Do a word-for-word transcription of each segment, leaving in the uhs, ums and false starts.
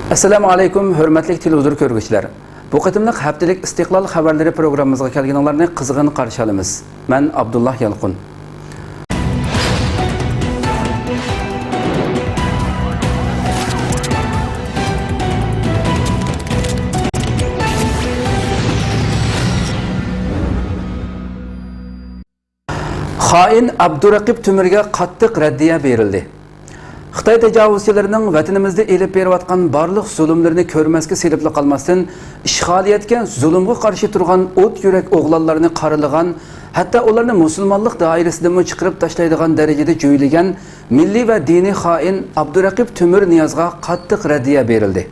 ئەسسالامۇ ئەلەيكۇم، ھۆرمەتلىك تېلېۋىزور كۆرگۈچىلەر! بۇ قېتىملىق ھەپتىلىك ئىستىقلال خەۋەرلىرى پروگراممىمىزغا كەلگىنىڭلارنى قىزغىن قارشى ئالىمىز. مەن ئابدۇللا يالقۇن. خائىن ئابدۇرەقىب تۆمۈرگە قاتتىق رەددىيە بېرىلدى. خىتاي تاجاۋۇزچىلىرىنىڭ ۋەتىنىمىزدە ئېلىپ بېرىۋاتقان بارلىق زۇلۇملىرىنى كۆرمەسكە سېلىپلا قالماستىن، ئىشغالىيەتكە، زۇلۇمغا قارشى تۇرغان ئوت يۈرەك ئوغلانلارنى قارىلىغان، ھەتتا ئۇلارنى مۇسۇلمانلىق دائىرىسىدىنمۇ چىقىرىپ تاشلايدىغان دەرىجىدە جۆيلىگەن مىللىي ۋە دىنىي خائىن ئابدۇرەقىب تۆمۈر نىيازغا قاتتىق رەددىيە بېرىلدى.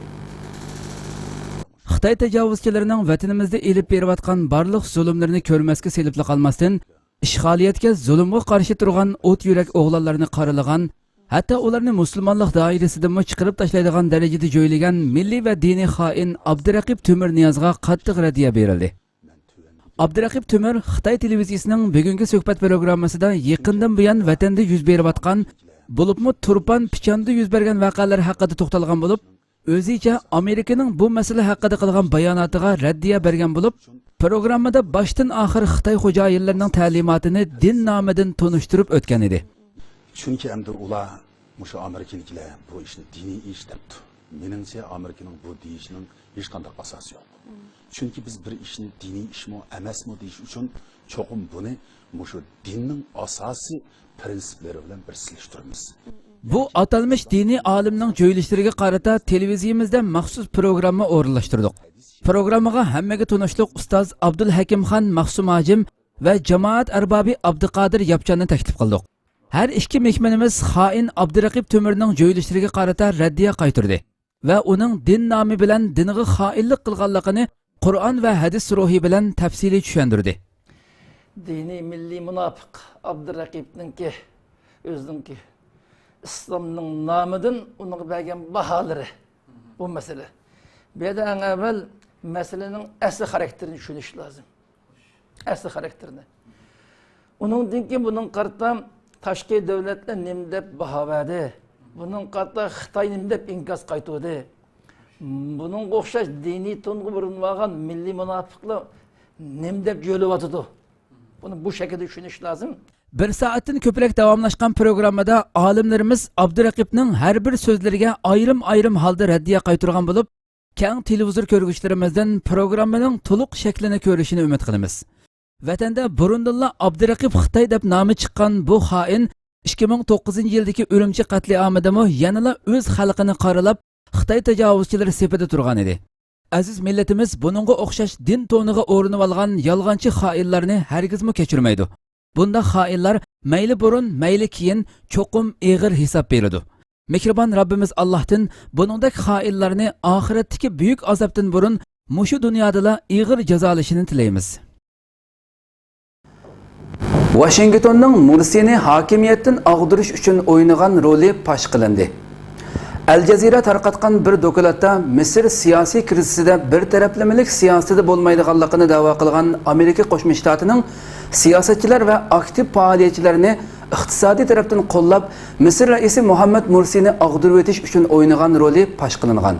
خىتاي تاجاۋۇزچىلىرىنىڭ ۋەتىنىمىزدە ئېلىپ بېرىۋاتقان بارلىق زۇلۇملىرىنى كۆرمەسكە سېلىپلا قالماستىن، ئىشغالىيەتكە، زۇلۇمغا قارشى تۇرغان ئوت يۈرەك ئوغلانلارنى قارىلىغان، ھەتتا ئۇلارنى مۇسۇلمانلىق دائىرىسىدىنمۇ چىقىرىپ تاشلايدىغان دەرىجىدە جۆيلىگەن مىللىي ۋە دىنىي خائىن ئابدۇرەقىب تۆمۈر نىيازغا قاتتىق رەددىيە بېرىلدى. ئابدۇرەقىب تۆمۈر خىتاي تېلېۋىزىيىسىنىڭ بۈگۈنكى سۆھبەت پروگراممىسىدا يېقىندىن بۇيان ۋەتەندە يۈز بېرىۋاتقان، بولۇپمۇ تۇرپان پىچاندا يۈز بەرگەن ۋەقەلەر ھەققىدە توختالغان بولۇپ، ئۆزىچە ئامېرىكىنىڭ بۇ مەسىلە ھەققىدە قىلغان باياناتىغا رەددىيە بەرگەن بولۇپ، پروگراممىدا باشتىن ئاخىر خىتاي خوجايىنلىرىنىڭ تەلىماتىنى دىن نامىدىن تونۇشتۇرۇپ ئۆتكەن ئىدى. چۈنكى ئەمدى ئۇلار، مۇشۇ ئامېرىكىدىكىلەر بۇ ئىشنى دىنىي ئىش دەپتۇ. مېنىڭچە، ئامېرىكىنىڭ بۇ دېيىشىنىڭ ھېچقانداق ئاساسى يوق. چۈنكى بىز بىر ئىشنى دىنىي ئىشمۇ، ئەمەسمۇ دېيىش ئۈچۈن، چوقۇم بۇنى مۇشۇ دىننىڭ ئاساسىي پىرىنسىپلىرى بىلەن بىر سېلىشتۇرىمىز. بۇ ئاتالمىش دىنىي ئالىمنىڭ جۆيلۈشلىرىگە قارىتا تېلېۋىزىيىمىزدە مەخسۇس پروگرامما ئورۇنلاشتۇردۇق. پروگراممىغا ھەممىگە تونۇشلۇق ئۇستاز ئابدۇلھەكىمخان مەخسۇم ھاجىم ۋە جامائەت ئەربابى ئابدۇقادىر ياپچاننى تەكلىپ قىلدۇق. ھەر ئىككى مېھمىنىمىز خائىن ئابدۇرەقىب تۆمۈرنىڭ جۆيلۈشلىرىگە قارىتا رەددىيە قايتۇردى ۋە ئۇنىڭ دىن نامى بىلەن دىنغا خائىنلىق قىلغانلىقىنى قۇرئان ۋە ھەدىس روھى بىلەن تەپسىلىي چۈشەندۈردى. دىنىي مىللىي مۇناپىق ئابدۇرەقىبنىڭكى ئۆزىنىڭكى ئىسلامنىڭ نامىدىن ئۇنىڭغا بەرگەن باھالىرى بۇ مەسىلە. بۇ يەردە ئەڭ ئەۋۋەل مەسىلىنىڭ ئەسلى خاراكتېرىنى چۈشىنىش لازىم. ئەسلى خاراكتېرىنى. ئۇنىڭدىن كېيىن بۇنىڭغا قارىتا تاشقى دۆلەتلەر نېمە دەپ باھا بەردى؟ بۇنىڭغا قارىتا خىتاي نېمە دەپ ئىنكاس قايتۇردى؟ بۇنىڭغا ئوخشاش دىنىي تونغا بۇرۇنۇۋالغان مىللىي مۇناپىقلار نېمە دەپ يۆلىۋاتىدۇ؟ بۇنى بۇ شەكىلدە چۈشىنىش لازىم. بىر سائەتتىن كۆپرەك داۋاملاشقان پروگراممىدا ئالىملىرىمىز ئابدۇرەقىپنىڭ ھەر بىر سۆزلىرىگە ئايرىم-ئايرىم ھالدا رەددىيە قايتۇرغان بولۇپ، كەڭ تېلېۋىزور كۆرگۈچىلىرىمىزدىن پروگراممىنىڭ تولۇق شەكلىنى كۆرۈشىنى ئۈمىد قىلىمىز. ۋەتەندە بۇرۇندىنلا ئابدۇرەقىپ خىتاي دەپ نامى چىققان بۇ خائىن ئىككى مىڭ توققۇزىنچى يىلدىكى ئۈرۈمچى قەتلىئامىدىمۇ يەنىلا ئۆز خەلقىنى قارىلاپ، خىتاي تاجاۋۇزچىلىرى سېپىدە تۇرغان ئىدى. ئەزىز مىللىتىمىز بۇنىڭغا ئوخشاش دىن تونىغا ئورىنىۋالغان يالغانچى خائىنلارنى ھەرگىزمۇ كەچۈرمەيدۇ. بۇنداق خائىنلار مەيلى بۇرۇن، مەيلى كېيىن چوقۇم ئېغىر ھېساب بېرىدۇ. مېھرىبان رەببىمىز ئاللاھتىن بۇنىڭدەك خائىنلارنى ئاخىرەتتىكى بۈيۈك ئازابتىن بۇرۇن مۇشۇ دۇنيادىلا ئېغىر جازالىشىنى تىلەيمىز. ۋاشىنگتوننىڭ مۇرسىنى ھاكىمىيەتتىن ئاغدۇرۇش ئۈچۈن ئوينىغان رولى پاش قىلىندى. ئەل جەزىرە تارقاتقان بىر دوكلاتتا مىسىر سىياسىي كىرىزىسىدە بىر تەرەپلىمىلىك سىياسىتىدە بولمايدىغانلىقىنى دەۋا قىلغان ئامېرىكا قوشما شتاتىنىڭ سىياسەتچىلەر ۋە ئاكتىپ پائالىيەتچىلەرنى ئىقتىسادىي تەرەپتىن قوللاپ، مىسىر رەئىسى مۇھەممەد مۇرسىنى ئاغدۇرۇۋېتىش ئۈچۈن ئوينىغان رولى پاش قىلىنغان.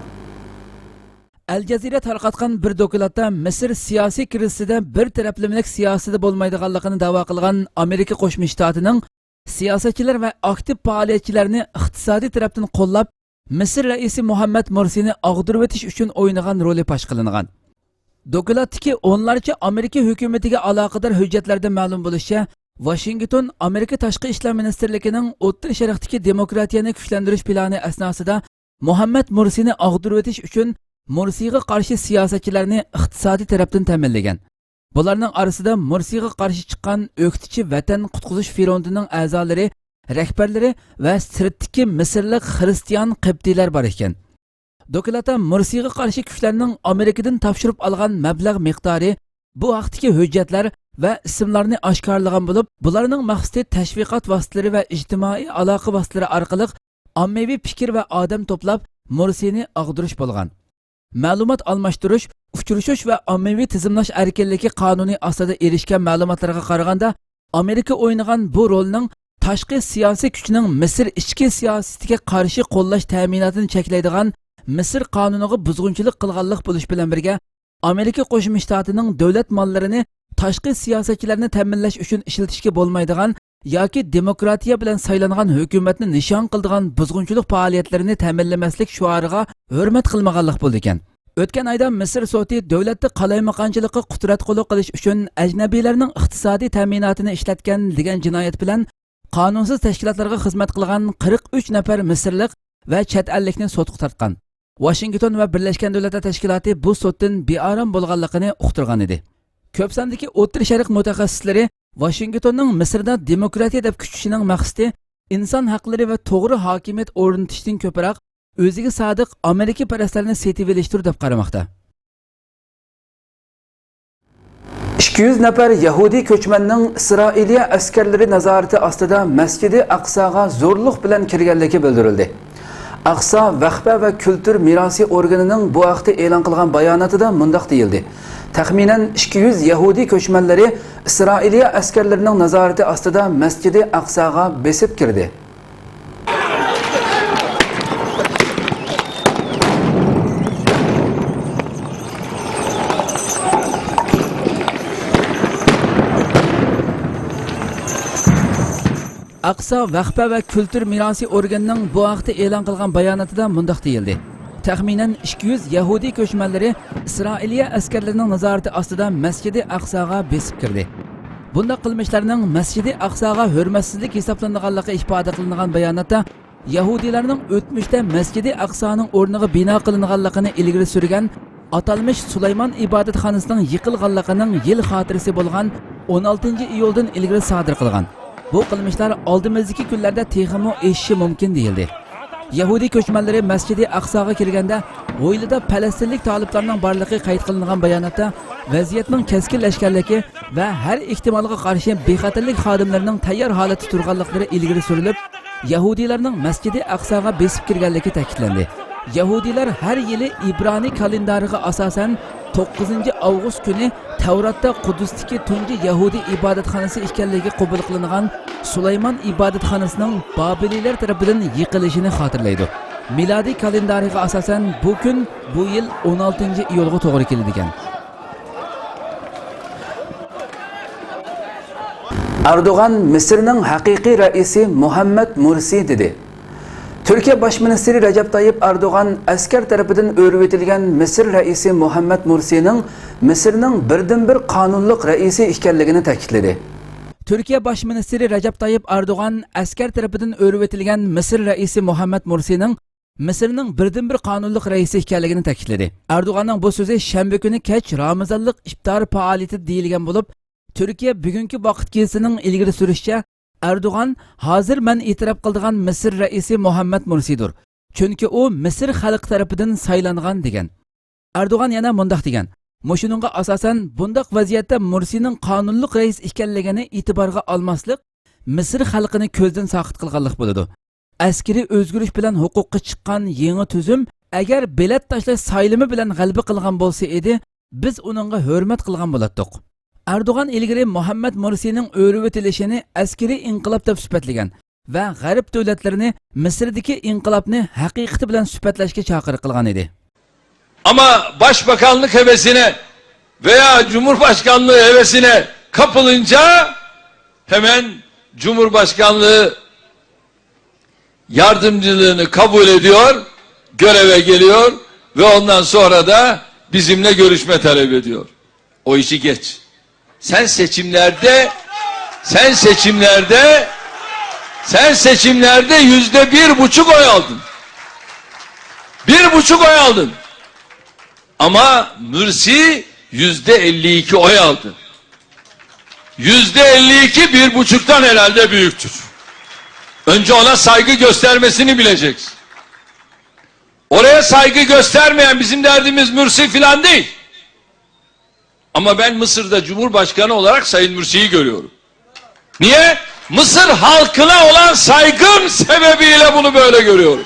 ئەل جەزىرە تارقاتقان بىر دوكلاتتا مىسىر سىياسىي كىرىزىسىدە بىر تەرەپلىمىلىك سىياسىتىدە بولمايدىغانلىقىنى دەۋا قىلغان ئامېرىكا قوشما شتاتىنىڭ سىياسەتچىلەر ۋە ئاكتىپ پائالىيەتچىلەرنى ئىقتىسادىي تەرەپتىن قوللاپ، مىسىر رەئىسى مۇھەممەد مۇرسىنى ئاغدۇرۇۋېتىش ئۈچۈن ئوينىغان رولى پاش قىلىنغان. دوكلاتتىكى ئونلارچە ئامېرىكا ھۆكۈمىتىگە ئالاقىدار ھۆججەتلەردىن مەلۇم بولۇشىچە، ۋاشىنگتون ئامېرىكا تاشقى ئىشلار مىنىستىرلىكىنىڭ ئوتتۇرا شەرقتىكى دېموكراتىيەنى كۈچلەندۈرۈش پىلانى ئەسناسىدا مۇھەممەد مۇرسىنى ئاغدۇرۇۋېتىش ئۈچۈن مۇرسىغا قارشى سىياسەتچىلەرنى ئىقتىسادىي تەرەپتىن تەمىنلىگەن. بۇلارنىڭ ئارىسىدا مۇرسىغا قارشى چىققان ئۆكتىچى ۋەتەن قۇتقۇزۇش فرونتىنىڭ ئەزالىرى، رەھبەرلىرى ۋە سىرتتىكى مىسىرلىق خىرىستىيان قىبتىيلار بار ئىكەن. دوكلاتتا مۇرسىغا قارشى كۈچلەرنىڭ ئامېرىكىدىن تاپشۇرۇپ ئالغان مەبلەغ مىقدارى، بۇ ھەقتىكى ھۆججەتلەر ۋە ئىسىملارنى ئاشكارىلىغان بولۇپ، بۇلارنىڭ مەقسىتى تەشۋىقات ۋاسىتىلىرى ۋە ئىجتىمائىي ئالاقە ۋاسىتىلىرى ئارقىلىق ئاممىۋى پىكىر ۋە ئادەم توپلاپ، مۇرسىنى ئاغدۇرۇش بولغان. مەلۇمات ئالماشتۇرۇش، ئۇچرىشىش ۋە ئاممىۋى تىزىملاش ئەركىنلىكى قانۇنى ئاستىدا ئېرىشكەن مەلۇماتلارغا قارىغاندا، ئامېرىكا ئوينىغان بۇ رولنىڭ تاشقى سىياسىي كۈچنىڭ مىسىر ئىچكى سىياسىتىگە قارشى قوللاش تەمىناتىنى چەكلەيدىغان مىسىر قانۇنىغا بۇزغۇنچىلىق قىلغانلىق بولۇش بىلەن بىرگە، ئامېرىكا قوشما شتاتىنىڭ دۆلەت ماللىرىنى تاشقى سىياسەتچىلەرنى تەمىنلەش ئۈچۈن ئىشلىتىشكە بولمايدىغان ياكى دېموكراتىيە بىلەن سايلانغان ھۆكۈمەتنى نىشان قىلىدىغان بۇزغۇنچىلىق پائالىيەتلىرىنى تەمىنلىمەسلىك شوئارىغا ھۆرمەت قىلمىغانلىق بولىدىكەن. ئۆتكەن ئايدا مىسىر سوتى دۆلەتتە قالايمىقانچىلىققا قۇتراتقۇلۇق قىلىش ئۈچۈن ئەجنەبىيلەرنىڭ ئىقتىسادىي تەمىناتىنى ئىشلەتكەن دېگەن جىنايەت بىلەن قانۇنسىز تەشكىلاتلارغا خىزمەت قىلغان قىرىق ئۈچ نەپەر مىسىرلىق ۋە چەت ئەللىكنى سوتقا تارتقان. ۋاشىنگتون ۋە بىرلەشكەن دۆلەتلەر تەشكىلاتى بۇ سوتتىن بىئارام بولغانلىقىنى ئۇقتۇرغان ئىدى. كۆپ ساندىكى ئوتتۇرا شەرق مۇتەخەسسىسلىرى ۋاشىنگتوننىڭ مىسىردا دېموكراتىيە دەپ كۈچىشىنىڭ مەقسىتى ئىنسان ھەقلىرى ۋە توغرا ھاكىمىيەت ئورنىتىشتىن كۆپرەك ئۆزىگە سادىق ئامېرىكىپەرەسلەرنى سېتىۋېلىشتۇر دەپ قارىماقتا. ئىككى يۈز نەپەر يەھۇدىي كۆچمەننىڭ ئىسرائىلىيە ئەسكەرلىرى نازارىتى ئاستىدا مەسچىدى ئەقساغا زورلۇق بىلەن كىرگەنلىكى بىلدۈرۈلدى. ئەقسا ۋەخپە ۋە كۈلتۈر مىراسى ئورگىنىنىڭ بۇ ھەقتە ئېلان قىلغان باياناتىدا مۇنداق دېيىلدى: تەخمىنەن ئىككى يۈز يەھۇدىي كۆچمەنلىرى ئىسرائىلىيە ئەسكەرلىرىنىڭ نازارىتى ئاستىدا مەسچىدى ئەقساغا بېسىپ كىردى. ئەقسا ۋەخپە ۋە كۈلتۈر مىراسى ئورگىنىنىڭ بۇ ھەقتە ئېلان قىلغان باياناتىدا مۇنداق دېيىلدى: تەخمىنەن ئىككى يۈز يەھۇدىي كۆچمەنلىرى ئىسرائىلىيە ئەسكەرلىرىنىڭ نازارىتى ئاستىدا مەسچىدى ئەقساغا بېسىپ كىردى. بۇنداق قىلمىشلارنىڭ مەسچىدى ئەقساغا ھۆرمەتسىزلىك ھېسابلىنىدىغانلىقى ئىپادە قىلىنغان باياناتتا، يەھۇدىيلارنىڭ ئۆتمۈشتە مەسچىدى ئەقسانىڭ ئورنىغا بىنا قىلىنغانلىقىنى ئىلگىرى سۈرگەن ئاتالمىش سۇلايمان ئىبادەتخانىسىنىڭ يىقىلغانلىقىنىڭ يىل خاتىرىسى بولغان ئون ئالتىنچى ئىيۇلدىن ئىلگىرى سادىر قىلغان. بۇ قىلمىشلار ئالدىمىزدىكى كۈنلەردە تېخىمۇ ئېشىشى مۇمكىن، دېيىلدى. يەھۇدىي كۆچمەنلىرى مەسچىدى ئەقساغا كىرگەندە، ھويلىدا پەلەستىنلىك تالىپلارنىڭ بارلىقى قەيت قىلىنغان باياناتتا ۋەزىيەتنىڭ كەسكىنلەشكەنلىكى ۋە ھەر ئېھتىمالغا قارشى بىخەتەرلىك خادىملىرىنىڭ تەييار ھالەتتە تۇرغانلىقلىرى ئىلگىرى سۈرۈلۈپ، يەھۇدىيلارنىڭ مەسچىدى ئەقساغا بېسىپ كىرگەنلىكى تەكىتلەندى. يەھۇدىيلار ھەر يىلى ئىبرانىي كالېندارىغا ئاساسەن توققۇزىنچى ئاۋغۇست كۈنى تەۋراتتا قۇددۇستىكى تۇنجى يەھۇدىي ئىبادەتخانىسى ئىكەنلىكى قوبۇل قىلىنغان سۇلايمان ئىبادەتخانىسىنىڭ بابىلىيلار تەرىپىدىن يىقىلىشىنى خاتىرىلەيدۇ. مىلادىي كالېندارىغا ئاساسەن بۇ كۈن بۇ يىل ئون ئالتىنچى ئىيۇلغا توغرا كېلىدىكەن. ئەردوغان مىسىرنىڭ ھەقىقىي رەئىسى مۇھەممەد مۇرسى دېدى. تۈركىيە باش مىنىستىرى رەجەپ تايىپ ئەردوغان ئەسكەر تەرىپىدىن ئۆرۈۋېتىلگەن مىسىر رەئىسى مۇھەممەد مۇرسىنىڭ مىسىرنىڭ بىردىنبىر قانۇنلۇق رەئىسى ئىكەنلىكىنى تەكىتلىدى. تۈركىيە باش مىنىستىرى رەجەپ تايىپ ئەردوغان ئەسكەر تەرىپىدىن ئۆرۈۋېتىلگەن مىسىر رەئىسى مۇھەممەد مۇرسىنىڭ مىسىرنىڭ بىردىنبىر قانۇنلۇق رەئىسى ئىكەنلىكىنى تەكىتلىدى. ئەردوغاننىڭ بۇ سۆزى شەنبە كۈنى كەچ رامىزانلىق ئىپتار پائالىيىتىدە دېيىلگەن بولۇپ، تۈركىيە بۈگۈنكى ۋاقىت گېزىتىنىڭ ئىلگىرى سۈرۈشىچە، ئەردوغان ھازىر مەن ئېتىراپ قىلىدىغان مىسىر رەئىسى مۇھەممەد مۇرسىدۇر، چۈنكى ئۇ مىسىر خەلقى تەرىپىدىن سايلانغان، دېگەن. ئەردوغان يەنە مۇنداق دېگەن: مۇشۇنىڭغا ئاساسەن، بۇنداق ۋەزىيەتتە مۇرسىنىڭ قانۇنلۇق رەئىس ئىكەنلىكىنى ئېتىبارغا ئالماسلىق مىسىر خەلقىنى كۆزدىن ساقىت قىلغانلىق بولىدۇ. ئەسكىرىي ئۆزگىرىش بىلەن ھوقۇققا چىققان يېڭى تۈزۈم ئەگەر بېلەت تاشلاش سايلىمى بىلەن غەلىبە قىلغان بولسا ئىدى، بىز ئۇنىڭغا ھۆرمەت قىلغان بولاتتۇق. ئەردوغان ئىلگىرى مۇھەممەد مۇرسىنىڭ ئۆرۈۋېتىلىشىنى ئەسكىرىي ئىنقىلاب دەپ سۈپەتلىگەن ۋە غەرب دۆلەتلىرىنى مىسىردىكى ئىنقىلابنى ھەقىقىتى بىلەن سۈپەتلەشكە چاقىرىق قىلغان ئىدى. Ama başbakanlık hevesine veya cumhurbaşkanlığı hevesine kapılınca hemen Cumhurbaşkanlığı yardımcılığını kabul ediyor, göreve geliyor ve ondan sonra da bizimle görüşme talep ediyor. O işi geç. Sen seçimlerde, sen seçimlerde, sen seçimlerde yüzde bir buçuk oy aldın. Bir buçuk oy aldın. Ama Mürsi yüzde elli iki oy aldı. Yüzde elli iki bir buçuktan herhalde büyüktür. Önce ona saygı göstermesini bileceksin. Oraya saygı göstermeyen, bizim derdimiz Mürsi filan değil. Ama ben Mısır'da Cumhurbaşkanı olarak Sayın Mürsi'yi görüyorum. Niye? Mısır halkına olan saygım sebebiyle bunu böyle görüyorum.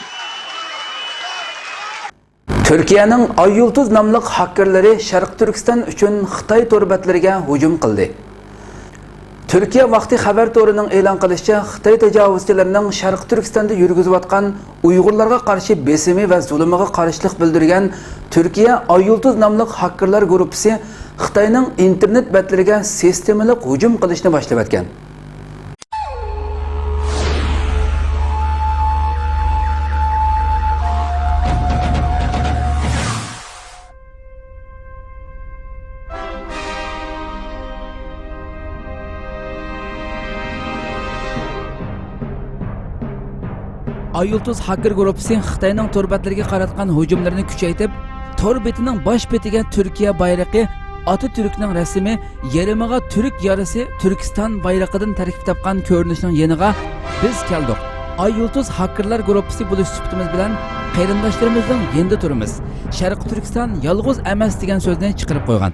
تۈركىيەنىڭ ئاي يۇلتۇز ناملىق ھاكېرلىرى شەرقىي تۈركىستان ئۈچۈن خىتاي تور بەتلىرىگە ھۇجۇم قىلدى. تۈركىيە ۋاقتى خەۋەر تورىنىڭ ئېلان قىلىشىچە، خىتاي تاجاۋۇزچىلىرىنىڭ شەرقىي تۈركىستاندا يۈرگۈزۈۋاتقان ئۇيغۇرلارغا قارشى بېسىمى ۋە زۇلۇمىغا قارشىلىق بىلدۈرگەن تۈركىيە ئاي يۇلتۇز ناملىق ھاكېرلار گۇرۇپپىسى خىتاينىڭ ئىنتېرنېت بەتلىرىگە سىستېمىلىق ھۇجۇم قىلىشنى باشلىۋەتكەن. ئاي يۇلتۇز ھاكېر گۇرۇپپىسى خىتاينىڭ تور بەتلىرىگە قاراتقان ھۇجۇملىرىنى كۈچەيتىپ، تور بېتىنىڭ باش بېتىگە تۈركىيە بايرىقى، ئاتاتۈركنىڭ رەسىمى، يېرىمىغا تۈرك يارىسى، تۈركىستان بايرىقىدىن تەركىب تاپقان كۆرۈنۈشنىڭ يېنىغا بىز كەلدۇق. ئاي يۇلتۇز ھاكېرلار گۇرۇپپىسى بولۇش سۈپىتىمىز بىلەن قېرىنداشلىرىمىزنىڭ يېنىدا تۇرىمىز. شەرقىي تۈركىستان يالغۇز ئەمەس دېگەن سۆزنى چىقىرىپ قويغان.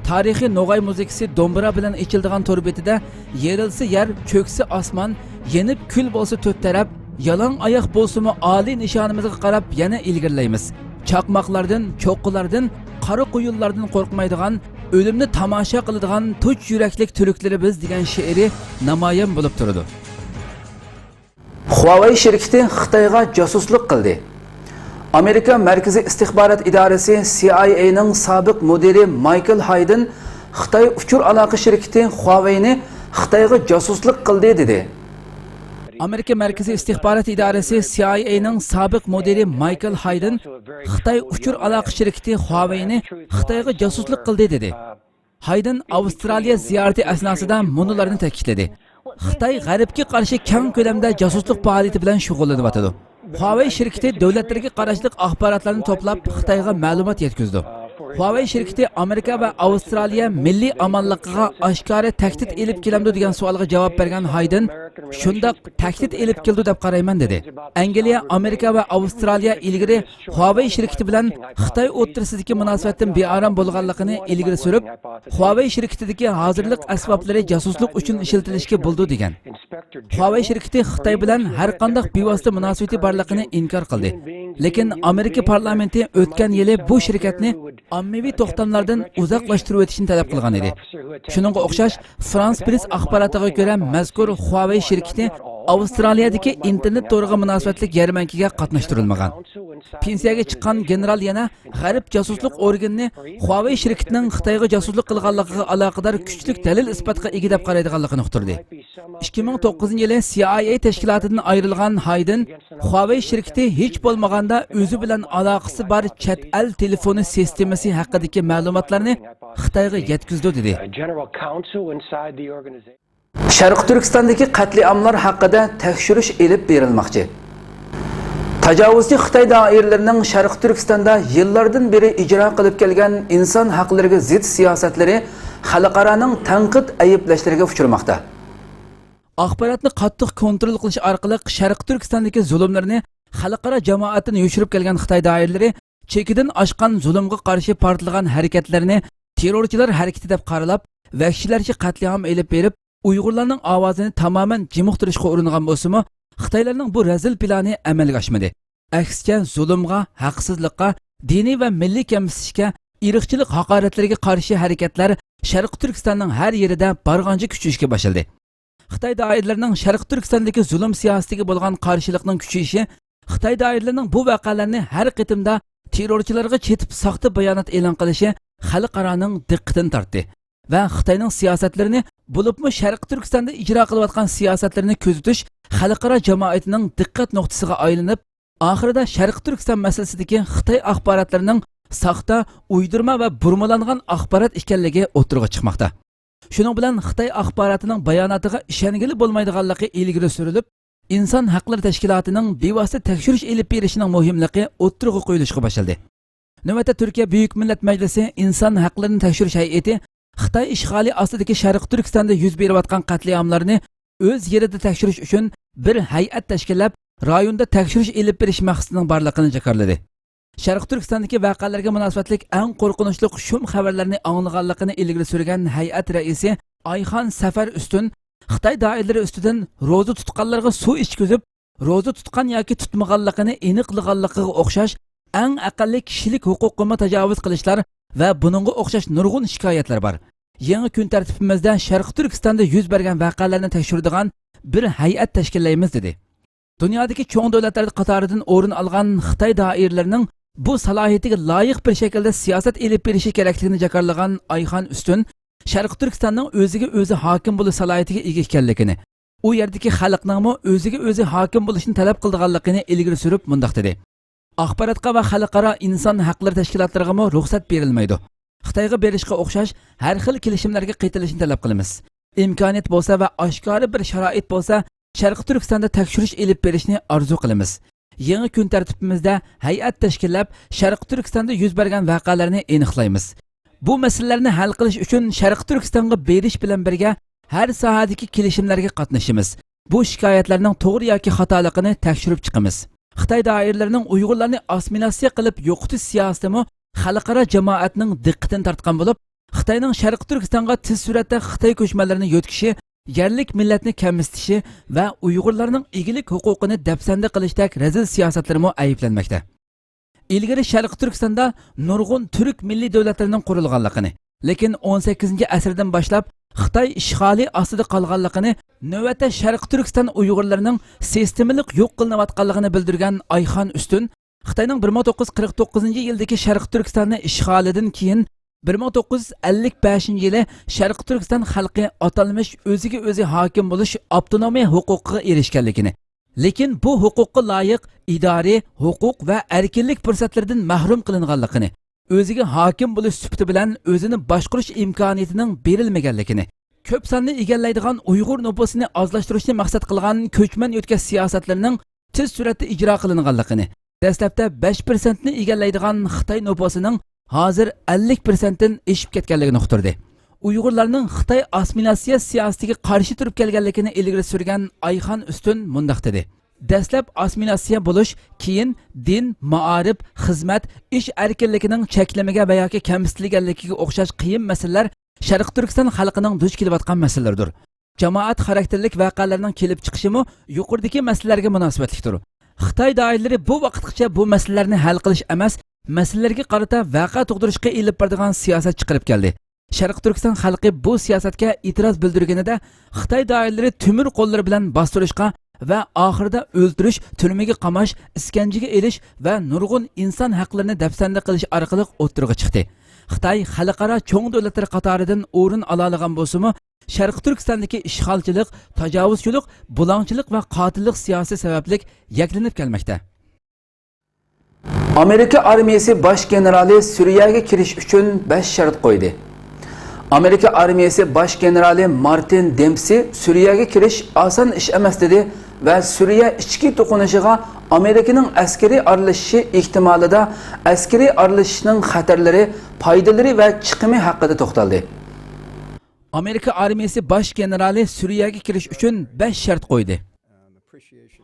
تارىخىي نوغاي مۇزىكىسى دومبرا بىلەن ئېچىلىدىغان تور بېتىدە يېرىلسا يەر، چۆكسە ئاسمان، يېنىپ كۈل بولسا تۆت تەرەپ، يالاڭ ئاياق بولسىمۇ ئالىي نىشانىمىزغا قاراپ يەنە ئىلگىرىلەيمىز. چاقماقلاردىن، چوققىلاردىن، قارا قۇيۇنلاردىن قورقمايدىغان، ئۆلۈمنى تاماشا قىلىدىغان تۇچ يۈرەكلىك تۈركلىرى بىز دېگەن شېئىرى نامايان بولۇپ تۇرىدۇ. خۇاۋېي شىركىتى خىتايغا جاسۇسلۇق قىلدى. ئامېرىكا مەركىزىي ئىستىخبارات ئىدارىسى سى ئاي ئەينىڭ سابىق مۇدىرى مايكل ھايدېن خىتاي ئۇچۇر ئالاقە شىركىتى خۇاۋېينى خىتايغا جاسۇسلۇق قىلدى دېدى. ئامېرىكا مەركىزىي ئىستىخبارات ئىدارىسى سى ئاي ئەينىڭ سابىق مۇدىرى مايكل ھايدېن خىتاي ئۇچۇر ئالاقە شىركىتى خۇاۋېينى خىتايغا جاسۇسلۇق قىلدى دېدى. ھايدېن ئاۋسترالىيە زىيارىتى ئەسناسىدا مۇنۇلارنى تەكىتلىدى: خىتاي غەربكە قارشى كەڭ كۆلەمدە جاسۇسلۇق پائالىيىتى بىلەن شۇغۇللىنىۋاتىدۇ. خۇاۋېي شىركىتى دۆلەتلىرىگە قاراشلىق ئاخباراتلارنى توپلاپ، خىتايغا مەلۇمات يەتكۈزىدۇ. خۇاۋېي شىركىتى ئامېرىكا ۋە ئاۋسترالىيە مىللىي ئامانلىقىغا ئاشكارا تەھدىت ئېلىپ كېلەمدۇ دېگەن سوئالغا جاۋاب بەرگەن ھايدېن، شۇنداق، تەھدىت ئېلىپ كېلىدۇ دەپ قارايمەن، دېدى. ئەنگلىيە، ئامېرىكا ۋە ئاۋسترالىيە ئىلگىرى خۇاۋېي شىركىتى بىلەن خىتاي ئوتتۇرىسىدىكى مۇناسىۋەتتىن بىئارام بولغانلىقىنى ئىلگىرى سۈرۈپ، خۇاۋېي شىركىتىدىكى ھازىرلىق ئەسۋابلىرى جاسۇسلۇق ئۈچۈن ئىشلىتىلىشكە بولىدۇ، دېگەن. خۇاۋېي شىركىتى خىتاي بىلەن ھەر قانداق بىۋاسىتە مۇناسىۋىتى بارلىقىنى ئىنكار قىلدى. لېكىن ئامېرىكا پارلامېنتى ئۆتكەن يىلى بۇ شىركەتنى ئاممىۋى توختاملاردىن ئۇزاقلاشتۇرۇۋېتىشنى تەلەپ قىلغان ئىدى. شۇنىڭغا ئوخشاش، فرانس پرېس ئاخباراتىغا كۆرە، مەزكۇر خۇاۋېي شىركىتى ئاۋسترالىيەدىكى ئىنتېرنېت تورىغا مۇناسىۋەتلىك يەرمەنكىگە قاتناشتۇرۇلمىغان. پېنسىيەگە چىققان گېنېرال يەنە غەرب جاسۇسلۇق ئورگىنىنى خۇاۋېي شىركىتىنىڭ خىتايغا جاسۇسلۇق قىلغانلىقىغا ئالاقىدار كۈچلۈك دەلىل-ئىسپاتقا ئىگە دەپ قارايدىغانلىقىنى ئۇقتۇردى. ئىككى مىڭ توققۇزىنچى يىلى سى ئاي ئەي تەشكىلاتىدىن ئايرىلغان ھايدېن خۇاۋېي شىركىتى ھېچ بولمىغاندا ئۆزى بىلەن ئالاقىسى بار چەت ئەل تېلېفونى سىستېمىسى ھەققىدىكى مەلۇماتلارنى خىتايغا يەتكۈزىدۇ، دېدى. شەرقىي تۈركىستاندىكى قەتلىئاملار ھەققىدە تەكشۈرۈش ئېلىپ بېرىلماقچى. تاجاۋۇزچى خىتاي دائىرىلىرىنىڭ شەرقىي تۈركىستاندا يىللاردىن بېرى ئىجرا قىلىپ كەلگەن ئىنسان ھەقلىرىگە زىت سىياسەتلىرى خەلقئارانىڭ تەنقىد، ئەيىبلەشلىرىگە ئۇچرىماقتا. ئاخباراتنى قاتتىق كونترول قىلىش ئارقىلىق شەرقىي تۈركىستاندىكى زۇلۇملىرىنى خەلقئارا جامائەتتىن يوشۇرۇپ كەلگەن خىتاي دائىرىلىرى چېكىدىن ئاشقان زۇلۇمغا قارشى پارتلىغان ھەرىكەتلىرىنى تېررورچىلار ھەرىكىتى دەپ قارىلاپ، ۋەھشىيلەرچە قەتلىئام ئېلىپ بېرىپ، ئۇيغۇرلارنىڭ ئاۋازىنى تامامەن جىمىقتۇرۇشقا ئۇرۇنغان بولسىمۇ، خىتايلارنىڭ بۇ رەزىل پىلانى ئەمەلگە ئاشمىدى. ئەكسىچە، زۇلۇمغا، ھەقسىزلىققا، دىنىي ۋە مىللىي كەمسىتىشكە، ئىرقچىلىق ھاقارەتلىرىگە قارشى ھەرىكەتلەر شەرقىي تۈركىستاننىڭ ھەر يېرىدە بارغانچە كۈچىيىشكە باشلىدى. خىتاي دائىرىلىرىنىڭ شەرقىي تۈركىستاندىكى زۇلۇم سىياسىتىگە بولغان قارشىلىقنىڭ كۈچىيىشى، خىتاي دائىرىلىرىنىڭ بۇ ۋەقەلەرنى ھەر قېتىمدا تېررورچىلارغا چېتىپ ساختا بايانات ئېلان قىلىشى خەلقئارانىڭ دىققىتىنى تارتتى ۋە خىتاينىڭ سىياسەتلىرىنى، بولۇپمۇ شەرقىي تۈركىستاندا ئىجرا قىلىۋاتقان سىياسەتلىرىنى كۆزىتىش خەلقئارا جامائىتىنىڭ دىققەت نۇقتىسىغا ئايلىنىپ، ئاخىرىدا شەرقىي تۈركىستان مەسىلىسىدىكى خىتاي ئاخباراتلىرىنىڭ ساختا، ئويدۇرما ۋە بۇرمىلانغان ئاخبارات ئىكەنلىكى ئوتتۇرىغا چىقماقتا. شۇنىڭ بىلەن خىتاي ئاخباراتىنىڭ باياناتىغا ئىشەنگىلى بولمايدىغانلىقى ئىلگىرى سۈرۈلۈپ، ئىنسان ھەقلىرى تەشكىلاتىنىڭ بىۋاسىتە تەكشۈرۈش ئېلىپ بېرىشىنىڭ مۇھىملىقى ئوتتۇرىغا قويۇلۇشقا باشلىدى. نۆۋەتتە تۈركىيە بۈيۈك مىللەت مەجلىسى ئىنسان ھەقلىرىنى تەكشۈرۈش ھەيئىتى خىتاي ئىشغالى ئاستىدىكى شەرقىي تۈركىستاندا يۈز بېرىۋاتقان قەتلىئاملارنى ئۆز يېرىدە تەكشۈرۈش ئۈچۈن بىر ھەيئەت تەشكىللەپ، رايوندا تەكشۈرۈش ئېلىپ بېرىش مەقسىتىنىڭ بارلىقىنى جاكارلىدى. شەرقىي تۈركىستاندىكى ۋەقەلەرگە مۇناسىۋەتلىك ئەڭ قورقۇنچلۇق شۇم خەۋەرلەرنى ئاڭلىغانلىقىنى ئىلگىرى سۈرگەن ھەيئەت رەئىسى ئايخان سەفەر ئۈستۈن خىتاي دائىرىلىرى ئۈستىدىن روزا تۇتقانلارغا سۇ ئىچكۈزۈپ، روزا تۇتقان ياكى تۇتمىغانلىقىنى ئېنىقلىغانلىقىغا ئوخشاش ئەڭ ئەقەللىي كىشىلىك ھوقۇققىمۇ تاجاۋۇز قىلىشلار ۋە بۇنىڭغا ئوخشاش نۇرغۇن شىكايەتلەر بار. يېڭى كۈن تەرتىپىمىزدە شەرقىي تۈركىستاندا يۈز بەرگەن ۋەقەلەرنى تەكشۈرىدىغان بىر ھەيئەت تەشكىللەيمىز، دېدى. دۇنيادىكى چوڭ دۆلەتلەر قاتارىدىن ئورۇن ئالغان خىتاي دائىرىلىرىنىڭ بۇ سالاھىيىتىگە لايىق بىر شەكىلدە سىياسەت ئېلىپ بېرىشى كېرەكلىكىنى جاكارلىغان ئايخان ئۈستۈن، شەرقىي تۈركىستاننىڭ ئۆزىگە ئۆزى ھاكىم بولۇش سالاھىيىتىگە ئىگە ئىكەنلىكىنى، ئۇ يەردىكى خەلقنىڭمۇ ئۆزىگە ئۆزى ھاكىم بولۇشنى تەلەپ قىلىدىغانلىقىنى ئىلگىرى سۈرۈپ مۇنداق دېدى: ئاخباراتقا ۋە خەلقئارا ئىنسان ھەقلىرى تەشكىلاتلىرىغىمۇ رۇخسەت بېرىلمەيدۇ. خىتايغا بېرىشقا ئوخشاش ھەر خىل كېلىشىملەرگە قېتىلىشنى تەلەپ قىلىمىز. ئىمكانىيەت بولسا ۋە ئاشكارا بىر شارائىت بولسا، شەرقىي تۈركىستاندا تەكشۈرۈش ئېلىپ بېرىشنى ئارزۇ قىلىمىز. يېڭى كۈن تەرتىپىمىزدە ھەيئەت تەشكىللەپ، شەرقىي تۈركىستاندا يۈز بەرگەن ۋەقەلەرنى ئېنىقلايمىز. بۇ مەسىلىلەرنى ھەل قىلىش ئۈچۈن شەرقىي تۈركىستانغا بېرىش بىلەن بىرگە ھەر ساھەدىكى كېلىشىملەرگە قاتنىشىمىز. بۇ شىكايەتلەرنىڭ توغرا ياكى خاتالىقىنى تەكشۈرۈپ چىقىمىز. خىتاي دائىرىلىرىنىڭ ئۇيغۇرلارنى ئاسسىمىلياتسىيە قىلىپ يوقىتىش سىياسىتىمۇ خەلقئارا جامائەتنىڭ دىققىتىنى تارتقان بولۇپ، خىتاينىڭ شەرقىي تۈركىستانغا تېز سۈرئەتتە خىتاي كۆچمەنلىرىنى يۆتكىشى، يەرلىك مىللەتنى كەمسىتىشى ۋە ئۇيغۇرلارنىڭ ئىگىلىك ھوقۇقىنى دەپسەندە قىلىشتەك رەزىل سىياسەتلىرىمۇ ئەيىبلەنمەكتە. ئىلگىرى شەرقىي تۈركىستاندا نۇرغۇن تۈرك مىللىي دۆلەتلىرىنىڭ قۇرۇلغانلىقىنى، لېكىن ئون سەككىزىنچى ئەسىردىن باشلاپ خىتاي ئىشغالى ئاستىدا قالغانلىقىنى، نۆۋەتتە شەرقىي تۈركىستان ئۇيغۇرلىرىنىڭ سىستېمىلىق يوق قىلىنىۋاتقانلىقىنى بىلدۈرگەن ئايخان ئۈستۈن، خىتاينىڭ بىر مىڭ توققۇز يۈز قىرىق توققۇزىنچى يىلدىكى شەرقىي تۈركىستاننى ئىشغالىدىن كېيىن، بىر مىڭ توققۇز يۈز ئەللىك بەشىنچى يىلى شەرقىي تۈركىستان خەلقى ئاتالمىش ئۆزىگە ئۆزى ھاكىم بولۇش ئاپتونومىيە ھوقۇقىغا ئېرىشكەنلىكىنى، لېكىن بۇ ھوقۇققا لايىق ئىدارىي ھوقۇق ۋە ئەركىنلىك پۇرسەتلىرىدىن مەھرۇم قىلىنغانلىقىنى، ئۆزىگە ھاكىم بولۇش سۈپىتى بىلەن ئۆزىنى باشقۇرۇش ئىمكانىيىتىنىڭ بېرىلمىگەنلىكىنى، كۆپ ساننى ئىگىلەيدىغان ئۇيغۇر نوپۇسىنى ئازلاشتۇرۇشنى مەقسەت قىلغان كۆچمەن يۆتكەش سىياسەتلىرىنىڭ تېز سۈرئەتتە ئىجرا قىلىنغانلىقىنى، دەسلەپتە بەش پىرسەنتنى ئىگىلەيدىغان خىتاي نوپۇسىنىڭ ھازىر ئەللىك پىرسەنتتىن ئېشىپ كەتكەنلىكىنى ئۇقتۇردى. ئۇيغۇرلارنىڭ خىتاي ئاسسىمىلياتسىيە سىياسىتىگە قارشى تۇرۇپ كەلگەنلىكىنى ئىلگىرى سۈرگەن ئايخان ئۈستۈن مۇنداق دېدى: دەسلەپ ئاسسىمىلياتسىيە بولۇش، كېيىن دىن، مائارىپ، خىزمەت، ئىش ئەركىنلىكىنىڭ چەكلىمىگە ۋە ياكى كەمسىتىلگەنلىكىگە ئوخشاش قىيىن مەسىلىلەر شەرقىي تۈركىستان خەلقىنىڭ دۇچ كېلىۋاتقان مەسىلىلىرىدۇر. جامائەت خاراكتېرلىك ۋەقەلەرنىڭ كېلىپ چىقىشىمۇ يۇقىرىدىكى مەسىلىلەرگە مۇناسىۋەتلىكتۇر. خىتاي دائىرىلىرى بۇ ۋاقىتقىچە بۇ مەسىلىلەرنى ھەل قىلىش ئەمەس، مەسىلىلەرگە قارىتا ۋەقە تۇغدۇرۇشقا ئېلىپ بارىدىغان سىياسەت چىقىرىپ كەلدى. شەرقىي تۈركىستان خەلقى بۇ سىياسەتكە ئېتىراز بىلدۈرگىنىدە، خىتاي دائىرىلىرى تۆمۈر قوللىرى بىلەن باستۇرۇشقا ۋە ئاخىرىدا ئۆلتۈرۈش، تۈرمىگە قاماش، ئىسكەنجىگە ئېلىش ۋە نۇرغۇن ئىنسان ھەقلىرىنى دەپسەندە قىلىش ئارقىلىق ئوتتۇرىغا چىقتى. خىتاي خەلقئارا چوڭ دۆلەتلەر قاتارىدىن ئورۇن ئالالىغان بولسىمۇ، شەرقىي تۈركىستاندىكى ئىشغالچىلىق، تاجاۋۇزچىلىق، بۇلاڭچىلىق ۋە قاتىللىق سىياسىتى سەۋەبلىك يەكلىنىپ كەلمەكتە. ئامېرىكا ئارمىيىسى باش گېنېرالى سۈرىيەگە كىرىش ئۈچۈن بەش شەرت قويدى. ئامېرىكا ئارمىيىسى باش گېنېرالى مارتىن دېمپسى سۈرىيەگە كىرىش ئاسان ئىش ئەمەس دېدى ۋە سۈرىيە ئىچكى توقۇنۇشىغا ئامېرىكىنىڭ ئەسكىرىي ئارىلىشىشى ئېھتىمالىدا ئەسكىرىي ئارىلىشىشنىڭ خەتەرلىرى، پايدىلىرى ۋە چىقىمى ھەققىدە توختالدى. ئامېرىكا ئارمىيىسى باش گېنېرالى سۈرىيەگە كىرىش ئۈچۈن بەش شەرت قويدى.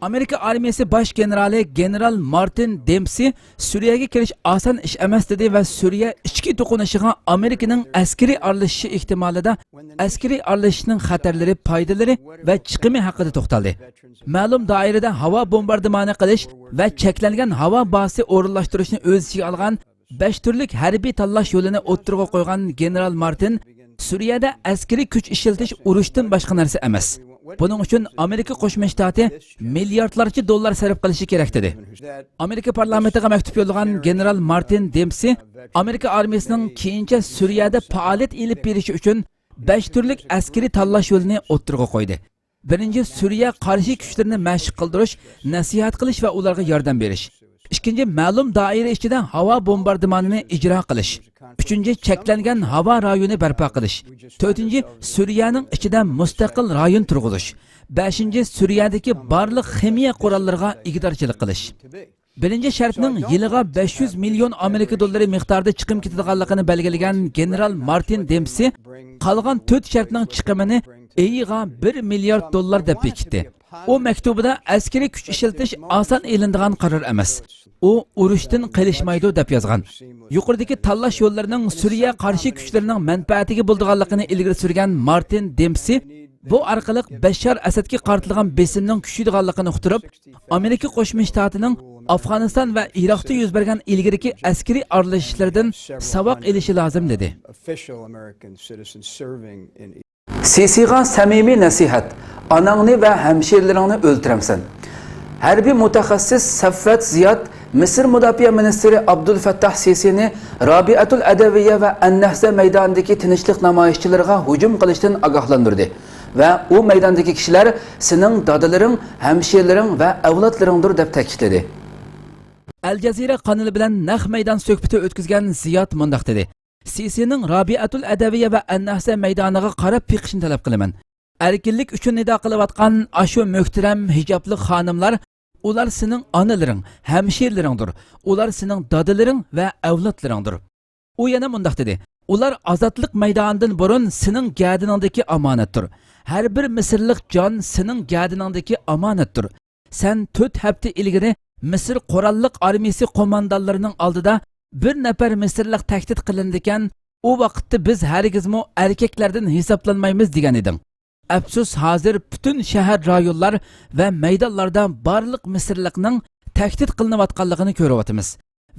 ئامېرىكا ئارمىيىسى باش گېنېرالى گېنېرال مارتىن دېمپسى سۈرىيەگە كىرىش ئاسان ئىش ئەمەس دېدى ۋە سۈرىيە ئىچكى توقۇنۇشىغا ئامېرىكىنىڭ ئەسكىرىي ئارىلىشىشى ئېھتىمالىدا ئەسكىرىي ئارىلىشىشنىڭ خەتەرلىرى، پايدىلىرى ۋە چىقىمى ھەققىدە توختالدى. مەلۇم دائىرىدە ھاۋا بومباردىمانى قىلىش ۋە چەكلەنگەن ھاۋا بازىسى ئورۇنلاشتۇرۇشنى ئۆز ئىچىگە ئالغان بەش تۈرلۈك ھەربىي تاللاش يولىنى ئوتتۇرىغا قويغان گېنېرال مارتىن، سۈرىيەدە ئەسكىرىي كۈچ ئىشلىتىش ئۇرۇشتىن باشقا نەرسە ئەمەس. بۇنىڭ ئۈچۈن ئامېرىكا قوشما شتاتى مىلياردلارچە دوللار سەرپ قىلىشى كېرەك، دېدى. ئامېرىكا پارلامېنتىغا مەكتۇپ يوللىغان گېنېرال مارتىن دېمپسى ئامېرىكا ئارمىيىسىنىڭ كېيىنچە سۈرىيەدە پائالىيەت ئېلىپ بېرىشى ئۈچۈن بەش تۈرلۈك ئەسكىرىي تاللاش يولىنى ئوتتۇرىغا قويدى. بىرىنچى، سۈرىيە قارشى كۈچلىرىنى مەشىق قىلدۇرۇش، نەسىھەت قىلىش ۋە ئۇلارغا ياردەم بېرىش. ئىككىنچى، مەلۇم دائىرە ئىچىدە ھاۋا بومباردىمانىنى ئىجرا قىلىش. ئۈچىنچى، چەكلەنگەن ھاۋا رايونى بەرپا قىلىش. تۆتىنچى، سۈرىيەنىڭ ئىچىدە مۇستەقىل رايون تۇرغۇزۇش. بەشىنچى، سۈرىيەدىكى بارلىق خىمىيە قوراللىرىغا ئىگىدارچىلىق قىلىش. بىرىنچى شەرتنىڭ يىلىغا بەش يۈز مىليون ئامېرىكا دوللىرى مىقدارىدا چىقىم كېتىدىغانلىقىنى بەلگىلىگەن گېنېرال مارتىن دېمپسى، قالغان تۆت شەرتنىڭ چىقىمىنى ئېيىغا بىر مىليارد دوللار دەپ بېكىتتى. ئۇ مەكتۇبىدا ئەسكىرىي كۈچ ئىشلىتىش ئاسان ئېلىنىدىغان قارار ئەمەس. ئۇ ئۇرۇشتىن قېلىشمايدۇ دەپ يازغان. يۇقىرىدىكى تاللاش يوللىرىنىڭ سۈرىيە قارشى كۈچلىرىنىڭ مەنپەئەتىگە بولىدىغانلىقىنى ئىلگىرى سۈرگەن مارتىن دېمپسى، بۇ ئارقىلىق بەششار ئەسەدكە قارىتىلغان بېسىمنىڭ كۈچىيىدىغانلىقىنى ئۇقتۇرۇپ، ئامېرىكا قوشما شتاتىنىڭ ئافغانىستان ۋە ئىراقتا يۈز بەرگەن ئىلگىرىكى ئەسكىرىي ئارىلىشىشلىرىدىن ساۋاق ئېلىشى لازىم، دېدى. سىسىغا سەمىمىي نەسىھەت، ئاناڭنى ۋە ھەمشىرىلىرىڭنى ئۆلتۈرەمسەن؟ ھەربىي مۇتەخەسسىس سەفۋەت زىياد مىسىر مۇداپىئە مىنىستىرى ئابدۇلفەتتاھ سىسىنى رابىئەتۇل ئەدەۋىيە ۋە ئەننەھزە مەيدانىدىكى تىنچلىق نامايىشچىلىرىغا ھۇجۇم قىلىشتىن ئاگاھلاندۇردى ۋە ئۇ مەيداندىكى كىشىلەر سېنىڭ دادىلىرىڭ، ھەمشىرىلىرىڭ ۋە ئەۋلادلىرىڭدۇر، دەپ تەكىتلىدى. ئەل جەزىرە قانىلى بىلەن نەق مەيدان سۆھبىتى ئۆتكۈزگەن زىياد مۇنداق دېدى: سىسىنىڭ رابىئەتۇل ئەدەۋىيە ۋە ئەننەھزە مەيدانىغا قاراپ بېقىشنى تەلەپ قىلىمەن. ئەركىنلىك ئۈچۈن نىدا قىلىۋاتقان ئاشۇ مۆھتەرەم ھىجابلىق خانىملار، ئۇلار سېنىڭ ئانىلىرىڭ، ھەمشىرىلىرىڭدۇر، ئۇلار سېنىڭ دادىلىرىڭ ۋە ئەۋلادلىرىڭدۇر. ئۇ يەنە مۇنداق دېدى: ئۇلار ئازادلىق مەيدانىدىن بۇرۇن سېنىڭ گەدىنىڭدىكى ئامانەتتۇر. ھەر بىر مىسىرلىق جان سېنىڭ گەدىنىڭدىكى ئامانەتتۇر. سەن تۆت ھەپتە ئىلگىرى مىسىر قوراللىق ئارمىيىسى قوماندانلىرىنىڭ ئالدىدا بىر نەپەر مىسىرلىق تەھدىت قىلىنىدىكەن، ئۇ ۋاقىتتا بىز ھەرگىزمۇ ئەركەكلەردىن ھېسابلانمايمىز، دېگەن ئىدىڭ. ئەپسۇس، ھازىر پۈتۈن شەھەر، رايونلار ۋە مەيدانلاردا بارلىق مىسىرلىقنىڭ تەھدىت قىلىنىۋاتقانلىقىنى كۆرۈۋاتىمىز.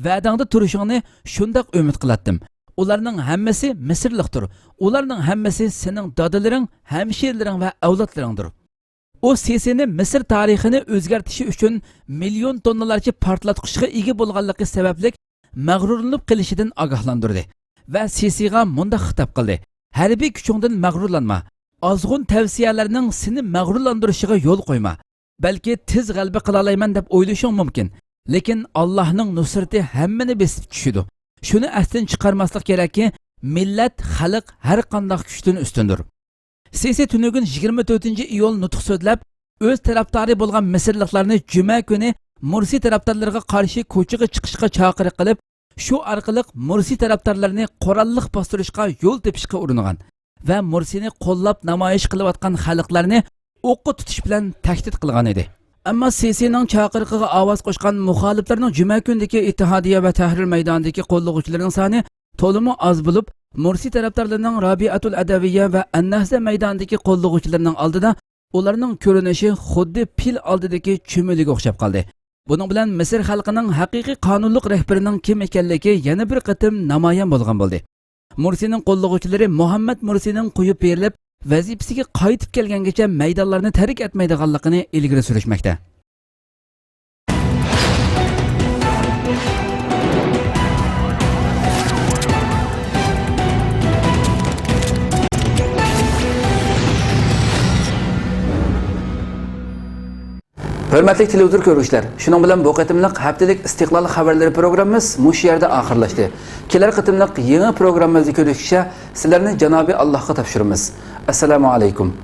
ۋەدەڭدە تۇرۇشۇڭنى شۇنداق ئۈمىد قىلاتتىم. ئۇلارنىڭ ھەممىسى مىسىرلىقتۇر. ئۇلارنىڭ ھەممىسى سېنىڭ دادىلىرىڭ، ھەمشىرىلىرىڭ ۋە ئەۋلادلىرىڭدۇر. ئۇ سىسىنى مىسىر تارىخىنى ئۆزگەرتىشى ئۈچۈن مىليون توننىلارچە پارتلاتقۇچقا ئىگە بولغانلىقى سەۋەبلىك مەغرۇرلىنىپ قېلىشىدىن ئاگاھلاندۇردى ۋە سىسىغا مۇنداق خىتاب قىلدى: ھەربىي كۈچۈڭدىن مەغرۇرلانما. ئازغۇن تەۋسىيەلەرنىڭ سېنى مەغرۇرلاندۇرۇشىغا يول قويما. بەلكى تېز غەلىبە قىلالايمەن دەپ ئويلىشىڭ مۇمكىن، لېكىن ئاللاھنىڭ نۇسرىتى ھەممىنى بېسىپ چۈشىدۇ. شۇنى ئەستىن چىقارماسلىق كېرەككى، مىللەت، خەلق ھەر قانداق كۈچتىن ئۈستۈندۇر. سىسى تۈنۈگۈن يىگىرمە تۆتىنچى ئىيۇل نۇتۇق سۆزلەپ، ئۆز تەرەپدارى بولغان مىسىرلىقلارنى جۈمە كۈنى مۇرسى تەرەپدارلىرىغا قارشى كوچىغا چىقىشقا چاقىرىق قىلىپ، شۇ ئارقىلىق مۇرسى تەرەپدارلىرىنى قوراللىق باستۇرۇشقا يول تېپىشقا ئۇرۇنغان ۋە مۇرسىنى قوللاپ نامايىش قىلىۋاتقان خەلقلەرنى ئوققا تۇتۇش بىلەن تەھدىت قىلغان ئىدى. ئەمما سىسىنىڭ چاقىرىقىغا ئاۋاز قوشقان مۇخالىپلارنىڭ جۈمە كۈنىدىكى ئىتتىھادىيە ۋە تەھرىر مەيدانىدىكى قوللىغۇچىلىرىنىڭ سانى تولىمۇ ئاز بولۇپ، مۇرسى تەرەپدارلىرىنىڭ رابىئەتۇل ئەدەۋىيە ۋە ئەننەھزە مەيدانىدىكى قوللىغۇچىلىرىنىڭ ئالدىدا ئۇلارنىڭ كۆرۈنۈشى خۇددى پىل ئالدىدىكى چۈمۈلىگە ئوخشاپ قالدى. بۇنىڭ بىلەن مىسىر خەلقىنىڭ ھەقىقىي قانۇنلۇق رەھبىرىنىڭ كىم ئىكەنلىكى يەنە بىر قېتىم نامايان بولغان بولدى. مۇرسىنىڭ قوللىغۇچىلىرى مۇھەممەد مۇرسىنىڭ قويۇپ بېرىلىپ، ۋەزىپىسىگە قايتىپ كەلگەنگىچە مەيدانلارنى تەرك ئەتمەيدىغانلىقىنى ئىلگىرى سۈرۈشمەكتە. ھۆرمەتلىك تېلېۋىزور كۆرگۈچىلەر، شۇنىڭ بىلەن بۇ قېتىملىق ھەپتىلىك ئىستىقلال خەۋەرلىرى پروگراممىمىز مۇشۇ يەردە ئاخىرلاشتى. كېلەر قېتىملىق يېڭى پروگراممىمىزدا كۆرۈشكىچە سىلەرنى جانابى ئاللاھقا تاپشۇرىمىز. ئەسسالامۇ ئەلەيكۇم.